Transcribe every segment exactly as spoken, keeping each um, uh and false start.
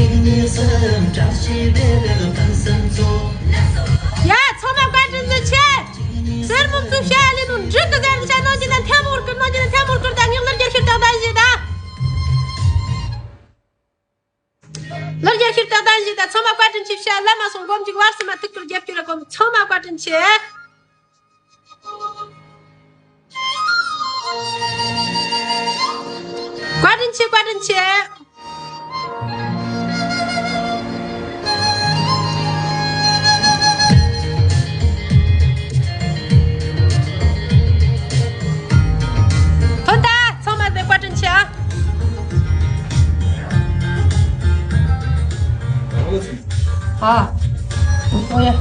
ཡ། ཚང་མ་བཀའ་དྲིན་ཆེ། སེར་མོ་ཚོ་བཤད་ལེ་ནོ་འགྲིག་གི་ཟེར་བཤད་ནོ་ཅི་ན་ཐལ་མོ་ཀིར་ནོ་ཅི་ན་ཐལ་མོ་ཀིར་ད་ངེག་ལར་རྒྱལ་ཤིར་ཏག་ཏག་ཞིག་ད། ལར་རྒྱལ་ཤིར་ཏག་ཏག་ཞིག་ད། ཚང་མ་བཀའ་དྲིན་ཆེ། བཤད་ལ་མ་སོང་སྒོམ་གཅིག་བར་སི་མ་ཐུག་ཀིར་རྒྱབ་ཀྱི་ར་གོམ། ཚང་མ་བཀའ་དྲིན་ཆེ། བཀའ་དྲིན་ཆེ། བཀའ་དྲིན་ཆེ། ཐོན་ད། ཚང་མ་ལ་བཀའ་དྲིན་ཆེ་ཨ། ཨ། ཨོ་ཡ།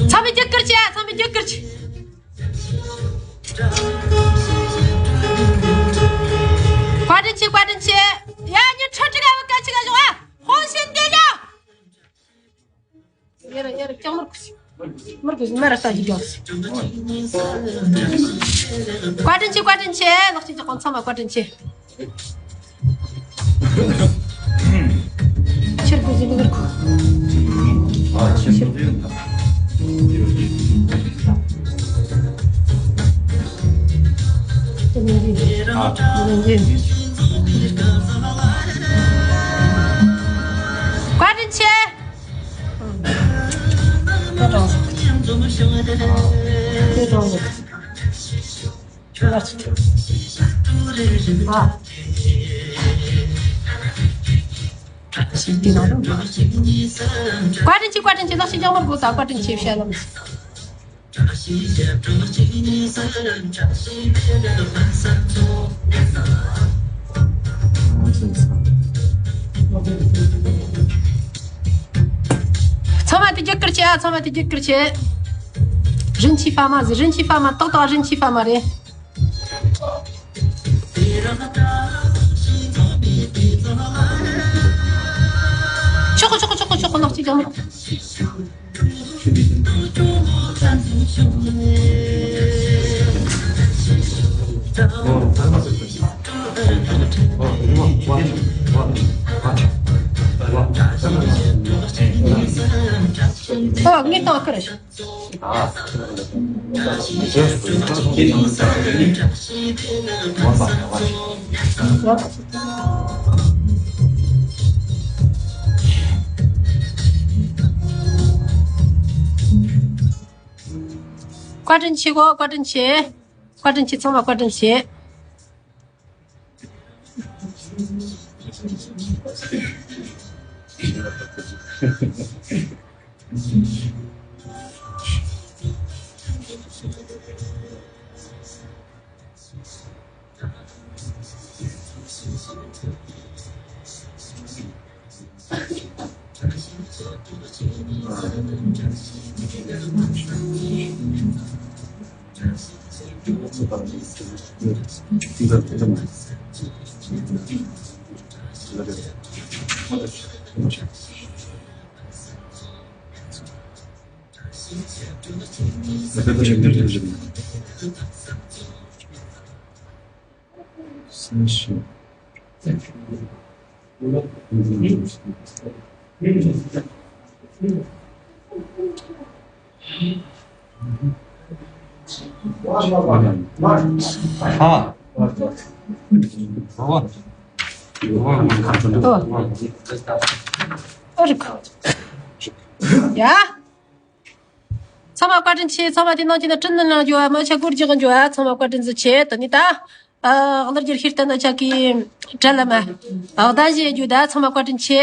ཚང་མས་རྒྱུགས་ཁུར་བྱེད། ཚང་མས་རྒྱུགས་ཁུར་བྱེད། བཀའ་དྲིན་ཆེ། བཀའ་དྲིན་ཆེ། ཡ། ཉི་ཁྲི་དྲུག་ག་བུ་སྐད་ཆ་ག་ཞོག་ཨ། ཧོན་ཤིན་ཏེ་ལ། ཡར་ཡར་ཀྱང་མར་ཁུ་སི། མར་ཁུ་སི་མར་ས་ཅི་ཀྱང་སི། བཀའ་དྲིན་ཆེ། བཀའ་དྲིན་ཆེ། ལག་ཅིག་ཅག་གོང་ཚང་མ་བཀའ་དྲིན་ཆེ། ཆེར་ཁུ་སི་ལུ་གར་ཁུ། ཨ་ཆེར་ཁུ་སི། བཀའ་དྲིན་ཆེ། བཀའ་དྲིན་ཆེ། བཀའ་དྲིན་ཆེ། ལག་ཤེས་ཀྱང་མར་དགོས་ད། བཀའ་དྲིན་ཆེ་བཤད་ལམ། ཚང་མ་དེ་རྒྱུགས་ཁུར་བྱེད་ཨ། ཚང་མ་དེ་རྒྱུགས་ཁུར་བྱེད། རིན་ཆེན་ཕ་མ་ཟེར། རིན་ཆེན་ཕ་མ་ཏག་ཏག་རིན་ཆེན་ཕ་མ་རེད། ཆོག་གོ་ཆོག་གོ་ཆོག་གོ་ཆོག་གོ། ལག་གཅིག་རྒྱག་མ། ཨོ་ངས་བཏང་ཁུར། བཀའ་དྲིན་ཆེ་གོ། བཀའ་དྲིན་ཆེ། བཀའ་དྲིན་ཆེ། ཚང་མ་བཀའ་དྲིན་ཆེ། ཡ། ཚང་མ་བཀའ་དྲིན་ཆེ། ཚང་མ་དེ་ནང་གི་ནི་དྲིན་ནི་ལང་རྒྱུ་བ། མ་ཆ་སྒོར་རྒྱག་རྒྱུ་བ། ཚང་མ་བཀའ་དྲིན་ཆེ། ད་ནི་ད། ཨ། གླུ་རྒྱུ་ཤེས་ལྡན་ན་ཆ་གི་དྲ་ལ་མ། ཨ། ད་བཞེས་རྒྱུ་ད། ཚང་མ་བཀའ་དྲིན་ཆེ།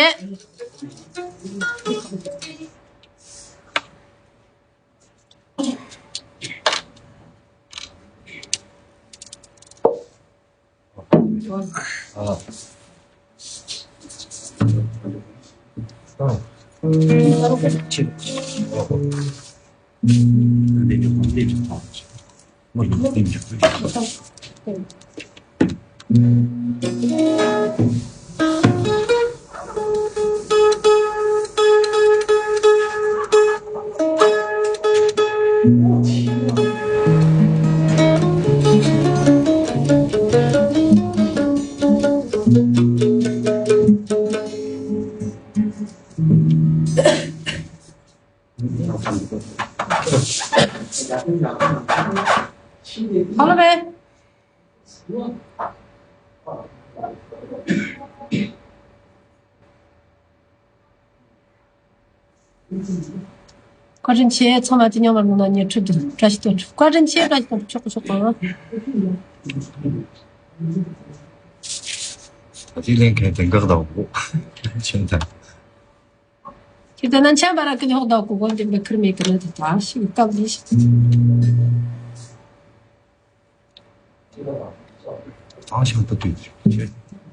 ཧ་ལོ་བས། བཀའ་དྲིན་ཆེ། ཚང་མ་དེ་མཉམ་པར་ངོ་ན་ཉེ་ཁྲིད་དུ་བཀྲ་ཤིས་དོན་གྲུབ། བཀའ་དྲིན་ཆེ། བཀྲ་ཤིས་དོན་གྲུབ། ཆོག་གི་ཆོག་གི། ཨ་ཅིག་ལེན་མཁན་དེ་འགག་དང་གོ་ཆེན་ཐལ། ཁྱེད་ད་ནང་ཆེན་པ་ར་ཀི་ནི་ཧོག་དག་གོ་གོ་འདི་འདི་ཁིར་མེ་ཀི་ནི་དེ་ད་ཤི་བི་སྐབས་ལི་ཤི། ཧང་ཤང་ཏུ་ཏུ་ཆེ།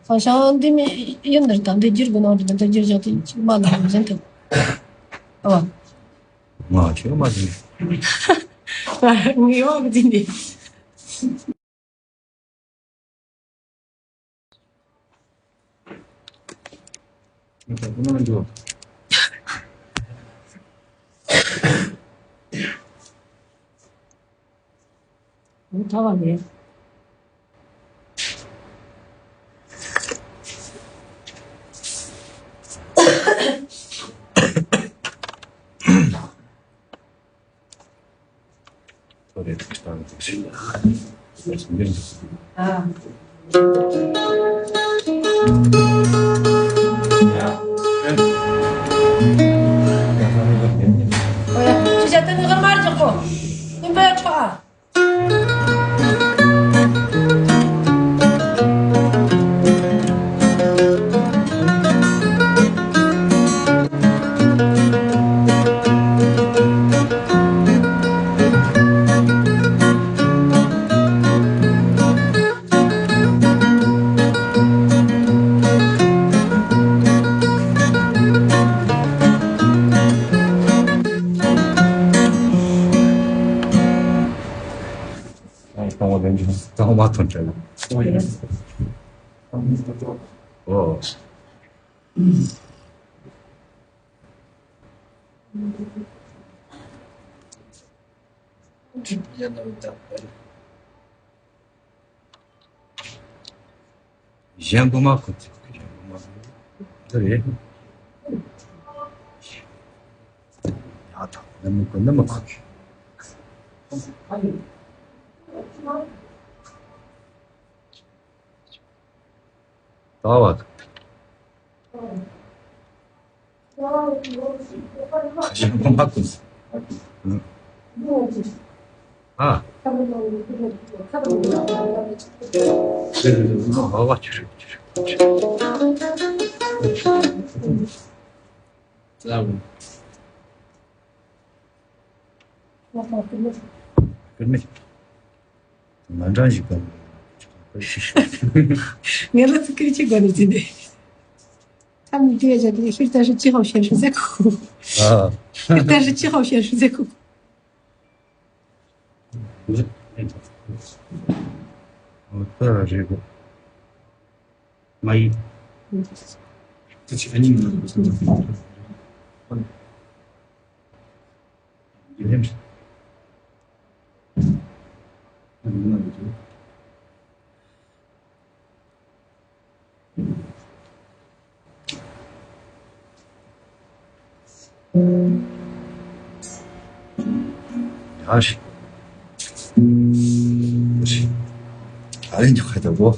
ཧང་ཤང་འདི་མི་ཡོན་ནར་དང་འདི་འགྱུར་གི་ནང་དུ་འདི་འགྱུར་བཞག་དེ་ཅིག་མ་ལ་ཧང་ཤང་ཏུ། ཨ། ང་ཁྱོད་མ་ཟིན། ངའི་འོག་འདི་འདི། ཨོ། གཞན་པོ་མ་ཁོ་ཚོ་གཞན་པོ་མ་ཁོ་འདི་རེད། ཡ་ད་ནི་མི་ཁོ་ནི་མི་ཁོ། ད་བ་ད། ཁ་ཞིག་མ་ཀུན། ཨ། ཨ་བ་ཆུ་རེད་ཆུ་རེད། ལ་བུ། ཀུར་མི། ང་འདྲ་ཞིག་ག་ངས་ལ་ཚིག་ཀིར་ཅིག་གོ་ནི་ཅི་འདི། ཁམ་ནི་ཅི་ཡ་ཅག་གི་ཤིར་ཏ་ཧྲི་ཅི་ཧོ་ཤེར་ཧྲི་ཟེ་ཁུ། ཨ། ཤིར་ཏ་ཧྲི་ཅི་ཧོ་ཤེར་ཧྲི་ཟེ་ཁུ། ཨོ་ཏ་རེ་གོ། མ་ཡི། ཏི་ཅི་ཨ་ནི་མི་ནོ། ཡ་ཤི། ཡ་ཤི། ཨ་རིང་ཅོ་ཁ་ཏ་གོ།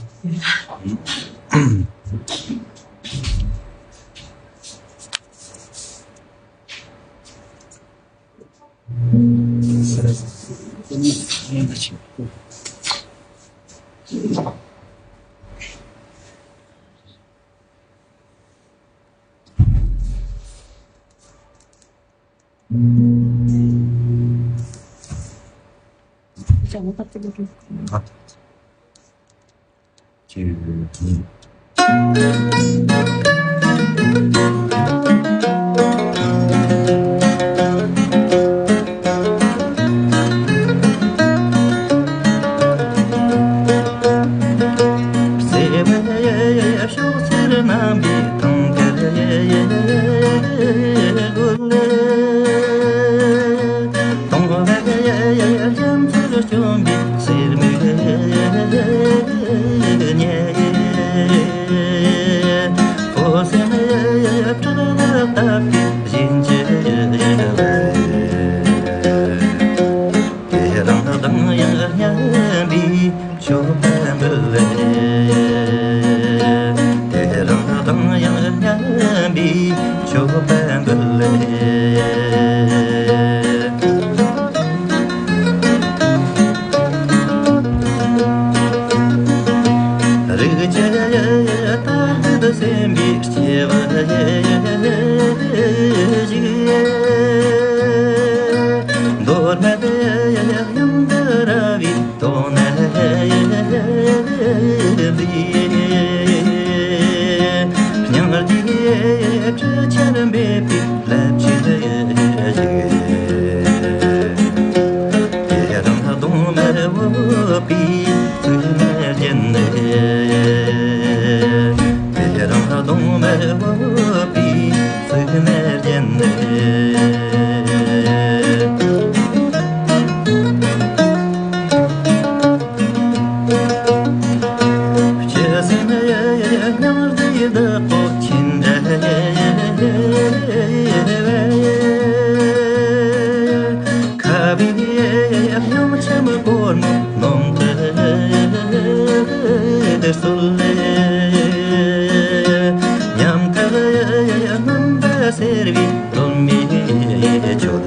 ཡང་སྙན་པའི་མཆོད་པ་འབུལ། རིགས་ཀྱི་རྟགས་སེམས་པའི་སྐྱེ་བ་ཞིག། འདོར་མེད་ཡང་དུ་ར་བའི་དོན་ནི་འདི། སྙིང་རྗེའི་དྲི་ཆར་འབེབས་པའི་ལས་བྱེད་ཞིག། དེ་རིང་གདོང་དམར་བོད་པའི་གཙུག་ནས་རྒྱན། དེ་རིང་གདོང་དམར་བོད་པའི་གཙུག་ནས་རྒྱན། སྐྱེ་སེམས་སྙིང་རྗེའི་བདག་པོ་ཁྱེད་འདྲ། ཁ་བའི་སྙིང་ཆེམ་སྒོར་མོ་ནོམ་དུ་སོལ། ཉམ་ཐག་རྣམ་པ་སེར་བའི་སྟོན་མོའི་མཆོད།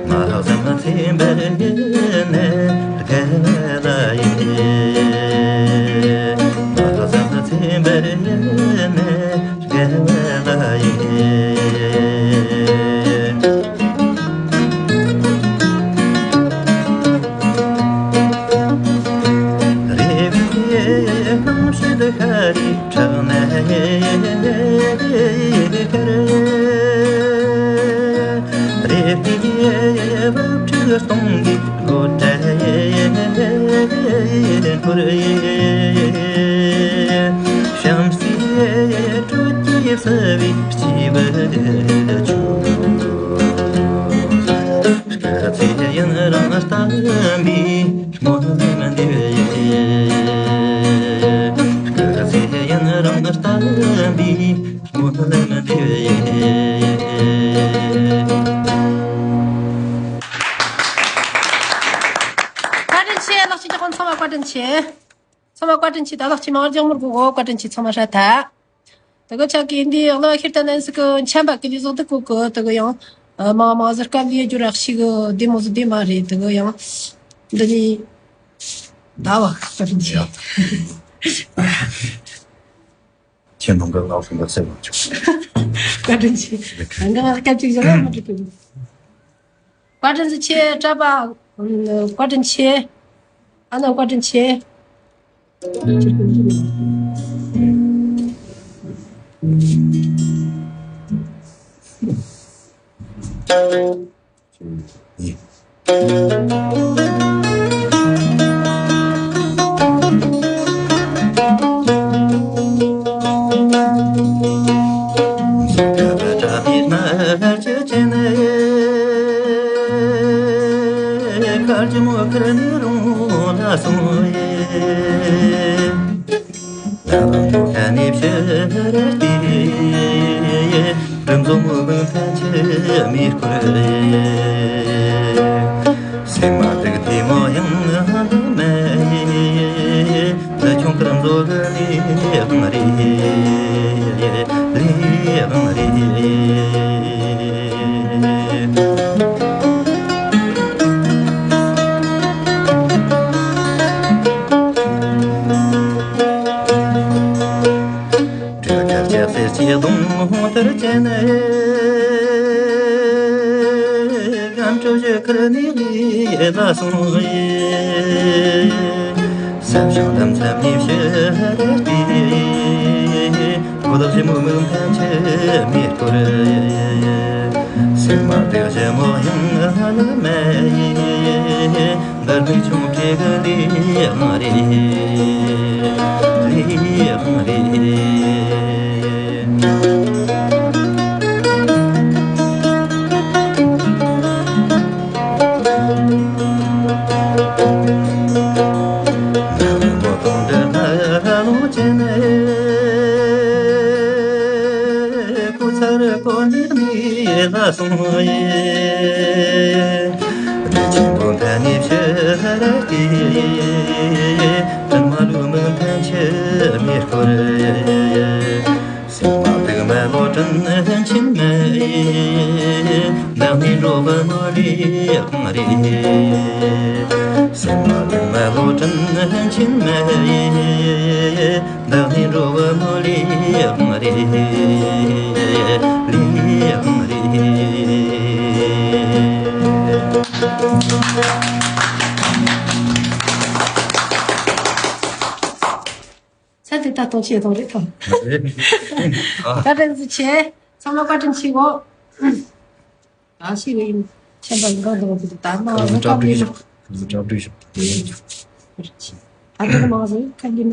མ་བསམ་ཚེ་འབར་ནས་དགའ་བ་ལ་ཡིན། མ་བསམ་ཚེ་འབར་ནས་དགའ་བ་ལ་ཡིན། རེ་བའི་སྣང་ཤེས་ཤར་རི་བྲག་ན་ཡལ་གར། རེ་བའི་བུ་ཕྲུག་སྟོང་གི་སྒོ་གྲལ་འཁོར། བྱམས་བརྩེའི་དྲོད་ཀྱིས་བསིལ་བའི་སྐྱེས་བུ་ཆུ། སྐུ་ཚེ་ཡུན་རིང་བརྟན་པའི་སྨོན་ལམ་འདེབས། སྐུ་ཚེ་ཡུན་རིང་བརྟན་པའི་སྨོན་ལམ་འདེབས། བཀའ་དྲིན་ཆེ། ལག་ཆེན་གྱི་དབང་ཚང་མ་བཀའ་དྲིན་ཆེ། ཚང་མ་བཀའ་དྲིན་ཆེ། ད་ལག་ཆེན་མང་རྒྱང་མོར་གོ་གོ་བཀའ་དྲིན་ཆེ། ཚང་མ་ཧྲ་ཐ། དེ་གི་ཆ་གི་འདི་གླུ་ཤེར་ཏན་ཨན་སི་གི་འཆམ་པ་གི་ལི་ཟོག་དེ་གོ་གི། དེ་གི་ཡང་མ་མ་ཟུར་ཀ་ལི་རྒྱུ་རག་ཤི་གི་བདེ་མོ་ཟི་བདེ་མ་རེད། དེ་གི་ཡང་འདི་ནི་ད་བ་བཀའ་དྲིན་ཆེ། ཁྱེད་རྣམས་ཀྱི་ལག་ཟིན་པ་སེམས་མ་བྱུང་། བཀའ་དྲིན་ཆེ། ང་སྐད་ཅིག་བཞག་ན་མ་འགྲིག་གི། བཀའ་དྲིན་ཆེ། གྲྭ་པ་བཀའ་དྲིན་ཆེ། ཨ་ན་བཀའ་དྲིན་ཆེ། ལམ་འགྲོ་ཁ་ནས་ཕྱིར་བལྟས། རིམ་བཟོ་མུ་མུ་ཐན་ཆུ་མེ་སྐོར། སེམས་མ་དུག་ཐེ་མོ་ཡང་མེད། ལ་ཆུང་ཀར་མཛོ་གི་ལེ་དབང་རེད། ལེ་དབང་རེད། དྲི་ཁ་ལྕགས་སེར་གྱི་གདོང་ལྟར་བཅད་ནས། སྒམ་གྲུ་བཞི་ཁར་ནས་ལས་ལ་སོང་ཡི། སེམས་ཤིང་དམ་མཚམས་ནས་ཕྱིར་བལྟས། གོ་ལག་ཞིབ་མོ་མིག་མཐའ་ཆུ་མེ་སྐོར། སེམས་མ་དེ་ཞིབ་མོ་ཡང་ལ་མེད། འདར་མིག་ཆུང་གྲས་ཀྱི་ལས་དབང་རེད། ལས་དབང་རེད། ནམ་མོ་དུང་འདྲ་ལྷ་ལོ་ཅན། ཁུ་ཚར་གོ་ནི་ནི་ལ་སོང་ཡི། བདེ་ཆེན་པོ་མཐའ་ནས་ཕྱིར་བལྟས། ཏུན་མ་ལུ་མི་མཐའ་ཆུ་ མེ་འཁོར། སེམས་མ་དུག་མ་ལོ་དྲིན་ཆེན་མ་ཡིན། བདག་ནི་འགྲོ་བ་ནོར་ལས་ཕོངས་རེ། སེམས་མ་དུག་མ་ལོ་དྲིན་ཆེན་མ་ཡིན། བདག་ནི་འགྲོ་བ་ནོར་ལས་ཕོངས་རེ། ལས་ཕོངས་རེ། ས་དེ་ད་གཏོང་ཆེད་གཏོང་རེད་དོ། རེད། ཨ། བཀའ་དྲིན་ཆེ། ཚང་མ་བཀའ་དྲིན་ཆེ་གོ། ད་ཤི་གི་ཡིན། ཆེན་པོ་ཡིན་གང་དུ་འོང་གི་འདུག་ད་མ་འོང་སྐབས་ཡིན། ཨ་དེ་མང་ཟིག་ཁ་ཡིན།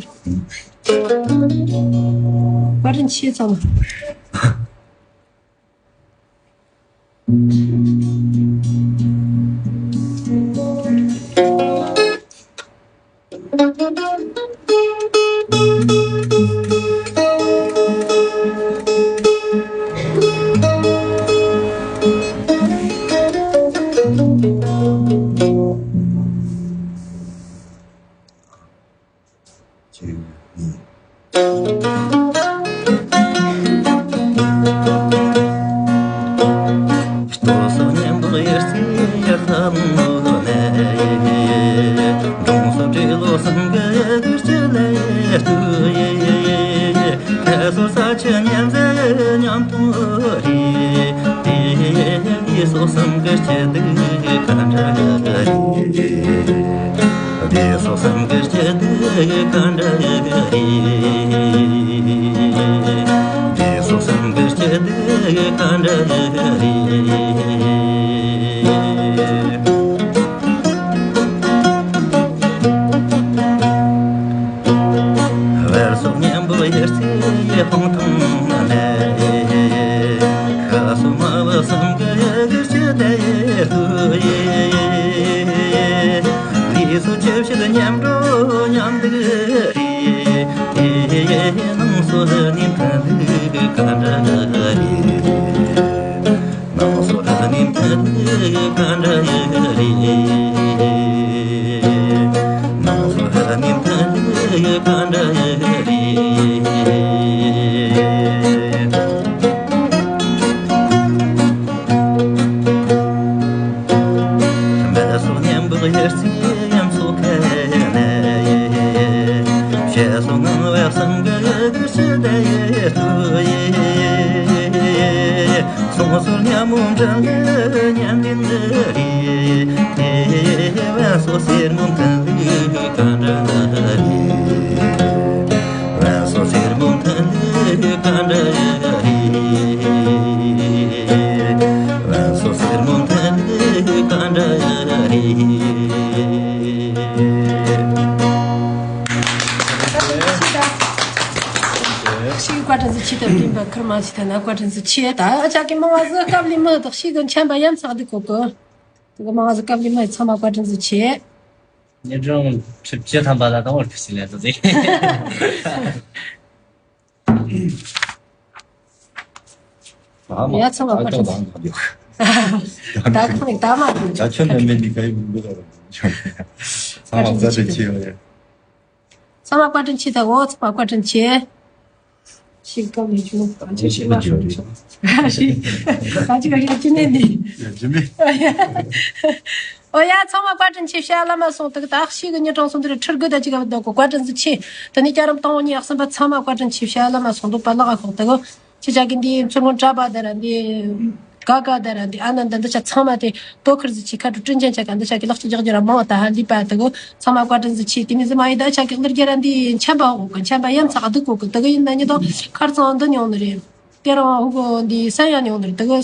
བཀའ་དྲིན་ཆེ་ཚང་མ། ཤིག་བཀའ་དྲིན་ཆེ། ད་མགྲིན་པ་ཁུར་མ་ཆེ་ཐ་ན་བཀའ་དྲིན་ཆེ། ད་ཨ་ཅག་གི་མང་བ་ཟི་སྐབས་ལི་མི་དག་ཤིག་གི་མཁྱེན་པ་ཡམ་ཚག་འདི་གོ་གི། དེ་གི་མང་བ་ཟི་སྐབས་ལི་མི་ཚང་མ་བཀའ་དྲིན་ཆེ། ཉེ་དྲུང་ཁྲི་བཅུ་ཐམ་པ་ལ་དང་བར་ཁུ་སི་ལེ་དུ་ཟེ། ཡ་ཚང་མ་བཀའ་དྲིན་ཆེ། ད་ཁོང་ད་མ་ད་ཁྱོད་ནས་མེད་ནི་ག་ཡི་མི་འདུག་ཚང་མ་བཀའ་དྲིན་ཆེ་ཡོད། ཚང་མ་བཀའ་དྲིན་ཆེ། ད་འོ་ཚང་མ་བཀའ་དྲིན་ཆེ། ཤིག་གམ་ཡི་ཆུ་གང་ཆེ་ཤི་མ་ཤོར་ཆོག་ཤི་གང་ཆེ་གང་ཆེ་ནས་ནི་ཇི་མི། ཨོ་ཡ་ཚང་མ་བཀའ་དྲིན་ཆེ། ཤ་ལ་མ་སོང་དུག་ད་ཤི་གི་ཉི་གྲངས་སོང་དུ་ཁྲིར་དགོས་ད་ཅི་ག་བ་ད་གོ་བཀའ་དྲིན་ཆེ། ད་ནི་སྐྱ་རམ་དང་བོ་ཉི་ཨག་སམ་པ་ཚང་མ་བཀའ་དྲིན་ཆེ། ཤ་ལ་མ་སོང་དུག་པ་ལག་ཁོག་ད་གོ། ཁྱེད་ཅག་གི་འདི་ཚུར་ངོ་གྲྭ་པ་དེ་ར་འདི། ག་ག་དེ་ར་འདི་ཨ་ན་འདི་འདི་ཆ་ཚང་མ་དེ་དོ་ཁུར་ཟི་ཆི་ཁ་དྲུ་དྲིན་ཅན་ཆ་ག་འདི་ཆ་གི་ལག་ཆ་རྒྱག་རྒྱུ་ར་མང་བ་ད་ཧ་ལི་པ་དེ་གོ་ཚང་མ་བཀའ་དྲིན་ཟི་ཆི། དེ་མི་ཟི་མ་ཡི་ད་ཆ་གི་ལར་རྒྱ་ར་འདི་མཁྱེན་པ་འོ་གི་མཁྱེན་པ་ཡམ་ཚ་ག་འདི་གོ་གི་དེ་གི་ཡིན་ན་ཉི་དོ་ཁར་ཚང་འདི་ཉོང་ནི་རེད། དེ་རང་འོ་གོ་འདི་ས་ཡ་ཉོང་ནི་རེད་དེ་གི